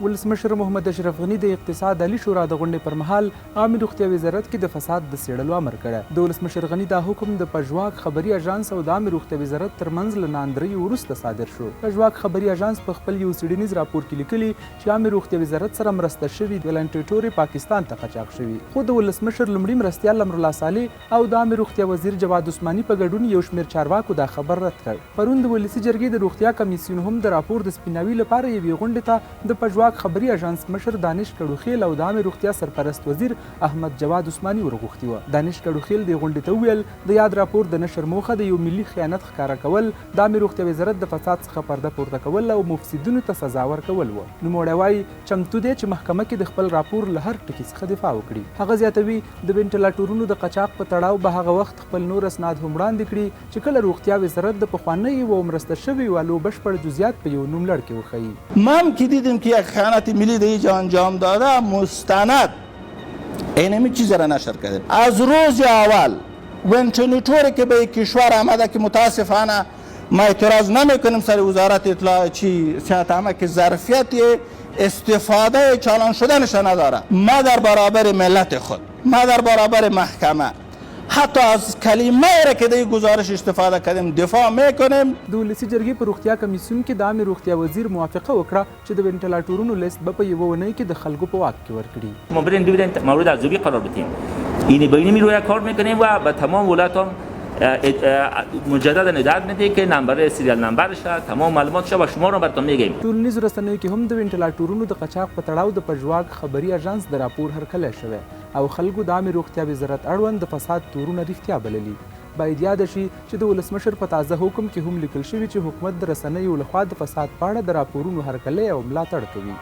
ولسمشر محمد اشرف غني د اقتصاد عالي شورا د غونډې پر مهال عامې روغتیا وزارت کې د فساد د څېړلو امر کړی. د ولسمشر غني دا حکم د پژواک خبري اژانس او د عامې روغتیا وزارت ترمنځ له ناندریو وروسته صادر شو. پژواک خبري اژانس په خپل یو څېړنیز راپور کې لیکلي چې عامې روغتیا وزارت سره مرسته شوي ویلنټیټورې پاکستان ته قاچاق شوي، خو د ولسمشر لومړي مرستیال امرالله صالح او د عامې روغتیا وزیر جواد عثماني په ګډون یو شمېر چارواکو دا خبر رد کړ. پرون د ولسي جرګې د روغتیا کمېسیون هم د راپور د سپیناوي لپاره یوې غونډې ته د پژواک خبري اژانس مشر دانش کړوخېل او د عامې روغتیا سرپرست وزیر احمد جواد عثماني ورغوښتي وه. دانش کړوخېل دې غونډې ته وویل، د یاد راپور د نشر موخه د یو ملي خیانت ښکاره کول، د عامې روغتیا وزارت د فساد څخه پرده پورته کول او مفسدینو ته سزا ورکول و. نوموړی وايي، چمتو دی چې محکمه کې د خپل راپور له هر ټکي څخه دفاع وکړي. هغه زیاتوي، د وینټیلاټورونو د قاچاق په تړاو به هغه وخت خپل نور اسناد هم وړاندې کړي چې کله روغتیا وزارت د پخوانیو او مرسته شویو الو بشپړ جزیات په یو نوملړ کې وښيي. ما هم که دیدیم که یک خیانت ملی در اینجا انجام داده مستند اینمی چیز را نشر کردیم از روز اول ونتینیتوری که به کشور آمده که متاسفانه ما اعتراض نمیکنیم سر وزارت اطلاع چی صحت عامه که ظرفیت استفاده چالان شدنش نداره. ما در برابر ملت خود، ما در برابر محکمه حتی از کلمه را که در گزارش استفاده کردیم دفاع میکنیم. د ولسي جرګې په روغتیا کمیسیون کې د عامې روغتیا وزیر موافقه وکړه چې د وینټیلاټورونو لست به په یوه اونۍ کې د خلکو په واک کې ورکړي. ما بریم ببینیم مورد ارزیابی قرار بدیم. اینی با اینی روی کار میکنیم و به تمام ولایت هم مجددا هدایت میده که نمبر سریال نمبرش تمام معلوماتش و شما رو براتون میگیم. ټولنیزو رسنیو کې هم د وینټیلاټورونو د قاچاق په تړاو د پژواک خبري اژانس د راپور هرکلی شوی او خلکو د عامې روغتیا وزارت اړوند د فساد تورونه رښتیا بللي. باید یاده شي چې د ولسمشر په تازه حکم کې هم لیکل شوي چې حکومت د رسنیو له خوا د فساد په اړه د راپورونو هرکلی او ملاتړ کوي.